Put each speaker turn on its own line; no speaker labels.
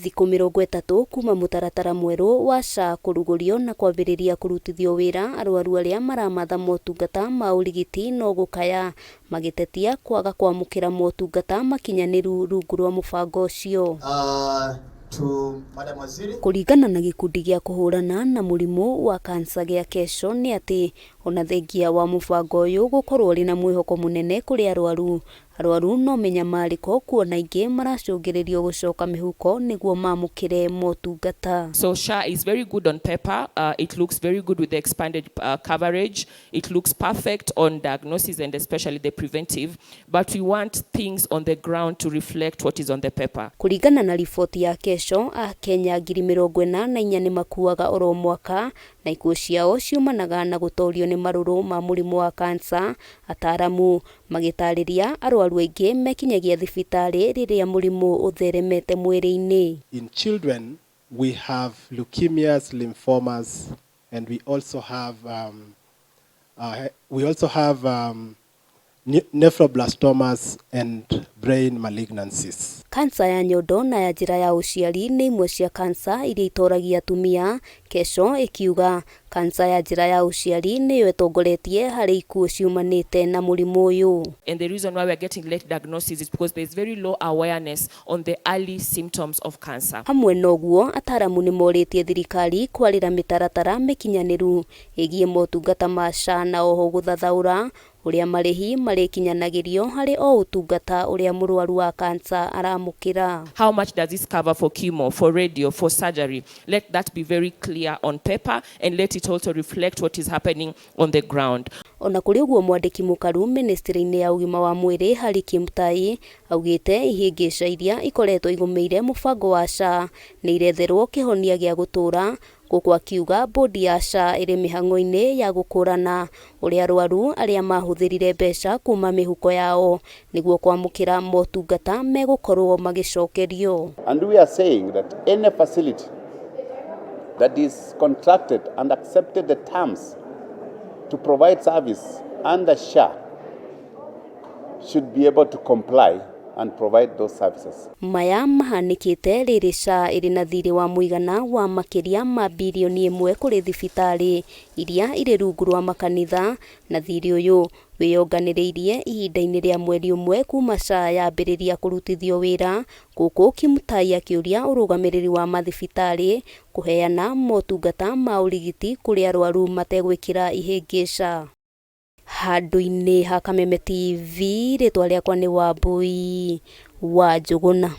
Thikũ 30 kuma mũtaratara mwerũ wa SHA kũrugũrio na kwambĩrĩria kũrutithio wĩra, arwaru arĩa maramatha motungata ma ũrigiti no gũkaya magĩtetia kwaga kwamũkĩra motungata makinyanĩru rungu rwa mũbango ũcio.
To Madam Waziri.
Kũringana na gĩkundi gĩa kũhũrana na mũrimũ wa kansa gĩa Kesho nĩ atĩ ona thengia wa mũbango ũyũ gũkorwo ũrĩ na mwĩhoko mũnene kũrĩ arwaru, arwaru no mĩnyamarĩko kuona aingĩ maracũngĩrĩrio gũcoka mĩhuko nĩguo mamũkĩre motungata.
So SHA is very good on paper. It looks very good with the expanded coverage. It looks perfect on diagnosis and especially the preventive. But we want things on the ground to reflect what is on the paper.
Kũringana na riboti ya Kesho, Akenya 44,000 nĩ makuaga oro mwaka na ikuũ ciao ciumanaga na gũtorio nĩ marũrũ ma mũrimũ wa kansa. Ataramu magĩtarĩria arwaru aingĩ mekinyagia thibitarĩ rĩrĩa mũrimũ ũtheremete mwĩrĩ-inĩ.
In children, we have leukemias, lymphomas, and we also have nephroblastomas and brain malignancies.
Kansa ya nyondo na ya njĩra ya ũciari nĩ imwe cia kansa iria itoragia atumia. Kesho ĩkiuga kansa ya njĩra ya ũciari nĩyo ĩtongoretie harĩ ikuũ ciumanĩte na mũrimũ ũyũ.
And the reason why we are getting late diagnosis is because there's very low awareness on the early symptoms of cancer.
Hamwe na ũguo, ataramu nĩ morĩtie thirikari kwarĩra mĩtaratara mĩkinyanĩru ĩgiĩ motungata ma SHA na oho gũthathaũra ũrĩa marĩhi marĩkinyanagĩrio harĩ o ũtungata ũrĩa mũrwaru wa kansa aramũkĩra.
How much does this cover for chemo, for radio, for surgery? Let that be very clear on paper and let it also reflect what is happening on the ground.
Ona kũrĩ ũguo, mwandĩki mũkaru ministry-inĩ ya ũgima wa mwĩrĩ Harry Kimutai augĩte ihĩngĩca iria ikoretwo igũmĩire mũbango wa SHA nĩ iretherwo kĩhonia gĩa gũtũũra, gũkũ akiuga bodi ya SHA ĩrĩ mĩhang'o-inĩ ya gũkũrana ũrĩa arwaru arĩa mahũthĩrire mbeca kuma mĩhuko yao nĩguo kwamũkĩra motungata megũkorwo magĩcokerio.
And we are saying that any facility that is contracted and accepted the terms to provide service under SHA should be able to comply and provide those services.
Maya mahanĩkĩte rĩrĩ SHA ĩrĩ na thirĩ wa mũigana wa makĩria ma birioni 1 kũrĩ thibitarĩ iria irĩ rungu rwa makanitha, na thirĩ ũyũ wĩyonganĩrĩirie ihinda-inĩ rĩa mweri 1 kuma SHA yambĩrĩria kũrutithio wĩra, gũkũ Kimutai akĩũria ũrũgamĩrĩri wa mathibitarĩ kũheana motungata ma ũrigiti kũrĩ arwaru mategwĩkĩra ihĩngĩca. Handũ-inĩ ha Kameme TV, rĩtwa rĩakwa nĩ Wambui wa Njũgũna.